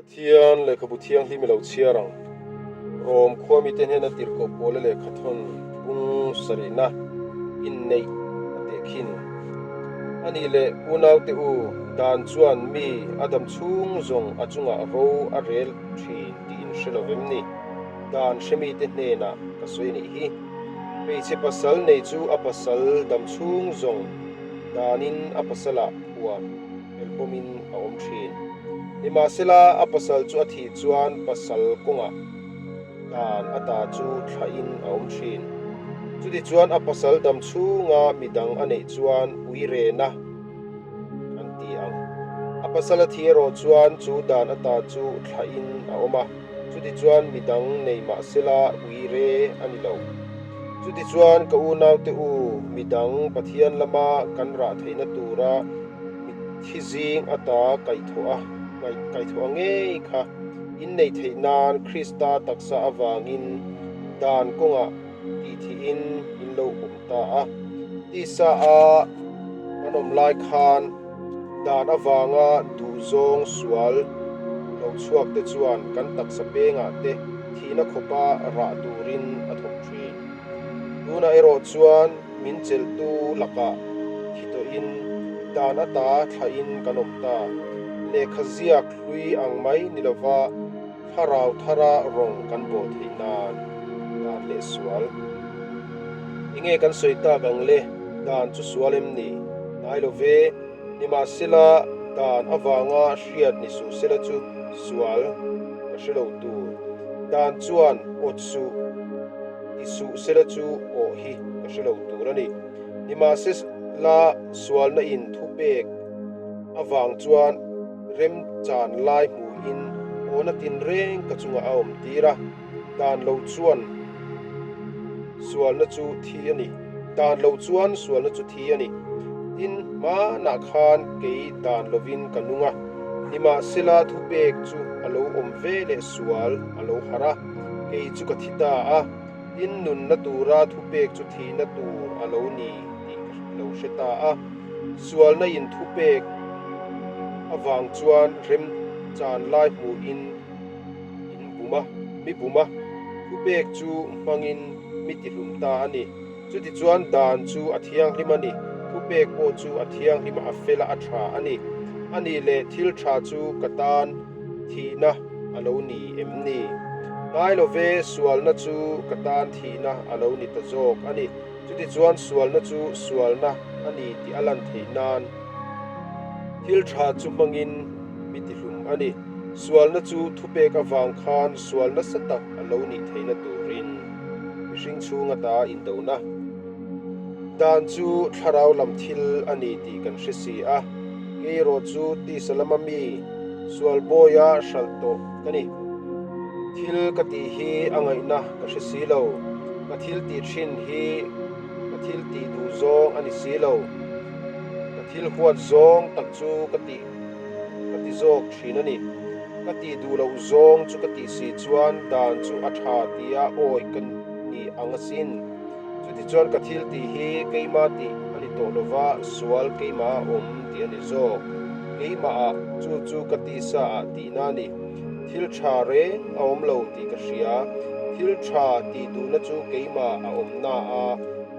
Pathian lehkhabu thianghlim i lo chhiar ang. Rom khua mite hnena tirhkoh pawla lehkhathawn bung sarihna inneih a teh khin. A nih leh unaute u, dan chuan mi a dam chhung zawng a chungah ro a rel thin tih in hre lo vem ni? Dan hre mite hnenah ka sawi a nih hi. Hmeichhe pasal nei chu a pasal dam chhung zawng danin a pasalah phuar pelhpawmin a awm thin. Nimahsela, a pasal chu a thih chuan pasal kawngah dan a ta chu thlahin a awm thin. Chutichuan a pasal dam chhunga midang a neih chuan ui rena an ti ang. A pasal a thih erawh chuan chu dan a ta chu thlahin a awm a, chutichuan midang nei mahsela ui re a ni lo. Chutichuan ka unaute u, midang Pathian lama kan rah theihna tura Mitthi zing ata kaihthawh a, kaihthawh a ngei kha inneih theih nan Krista taksa avangin dan kawngah tihthihin in lo awm ta a. Tisa a kan awm lai khan dan avanga duhzawng sual lo chhuak te chuan kan taksa pengah te thihna khawpa rah turin a thawk thin. Tunah erawh chuan min chelhtu lakah thi tawhin dan ata thlahin kan awm ta. Lehkha ziak hlui ang mai ni lova thlarau thara rawng kan bawl theih nan dan leh sual. Enge kan sawi tak ang le, dan chu sual em ni? Hnai lo ve, nimahsela dan avanga hriat ni suh sela chu sual ka hre lo tur. Dan chuan awt suh. Ti suh sela chu awh hi ka hre lo tur a ni. Nimahsela sualna in thupek avang chuan remchan lai hmuhin awna tinreng ka chungah a awm tir a, dan lo chuan sualna chu thi a ni. Dan lo chuan sualna chu thi a ni. Tin, hmanah khan kei dan lovin ka nung a, nimahsela thupek chu a lo awm ve leh sual a lo harh a. Kei chu ka thi ta a, tin nunna tura thupek chu thihna tur a lo ni tih ka lo hre ta a. Sualna in thupek avang chuan remchan lai hmuhin in bum a, mi bum a, thupek chu hmangin mi tihlum ta a ni. Chutichuan dan chu a thianghlim a ni, thupek pawh chu a thianghlim a, a fel a, a tha a ni. A nih leh thil tha chu ka tan thihna a lo ni em ni? Ngai lo ve, sualna chu ka tan thihna a lo ni ta zawk a ni. Chutichuan sualna chu sualna a ni tih a lan theih nan thil tha chu hmangin mi tihlum a ni. Sualna chu thupek avang khan sual nasa tak a lo nih theihna turin mihring chhung ata indona dan chu thlarau lam thil a ni tih kan hre si a. Kei erawh chu tisa lama mi sual bawia hralh tawh ka ni. Thil ka tih hi a ngaihna ka hre si lo. Ka thil tih thin hi ka thil tih duh zawng a ni si lo. Ka thil huat zawng tak chu ka tih ka ti zawk thin a ni. Ka tih duh loh zawng chu ka tih si chuan dan chu a tha tia awi ka ni ang asin. Chutichuan ka thil tih hi keimah tih a ni tawh lova, sual keimah a awm tih a ni zawk. Keimahah chu chu ka tisa ah tihna a ni. Thil tha reng a awm lo tih ka hria. Thil tha tih duhna chu keimah a awm na a,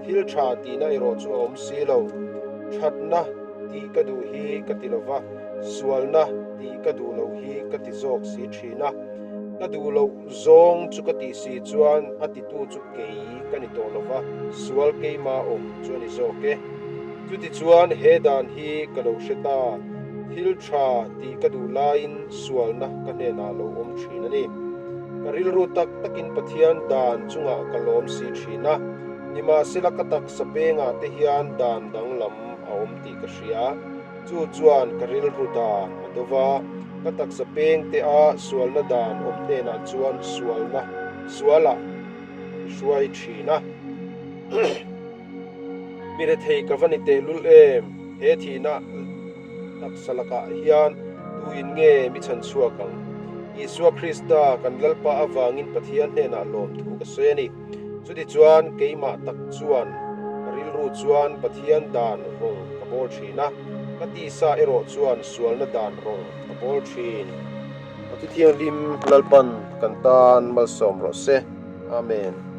thil tha tihna erawh chu a awm si lo. Thatna tih ka duh hi ka ti lova, sualna tih ka duh loh hi ka ti zawk si thin a. Ka duh loh zawng chu ka tih si chuan a titu chu kei ka ni tawh lova, sual keimah awm chu a ni zawk e. Chutichuan he dan hi ka lo hre ta, thil tha tih ka duh laiin sualna ka hnenah lo awm thin a ni. Ka rilru tak takin Pathian dan chungah ka lawm si thin a, nimahsela ka taksa pengah te hian dan danglam a awm tih ka hria. Chu chuan ka rilru dan a do va, ka taksa peng te a sualna dan awm hnenah chuan sualna sualah i hruai thin a. Mi rethei ka va ni tehlul em? He thihna taksa lakah hian tuin nge mi chhan chhuak ang? Isua Krista kan Lalpa avangin Pathian hnenah lawmthu ka sawi a ni. Chutichuan keimah tak chuan ka rilru chuan Pathian dan rawng ka bawl thin a, ka tisa erawh chuan sualna dan rawng ka bawl thin. Thuthianghlim Lalpan kan tan malsawm rawh se. Amen.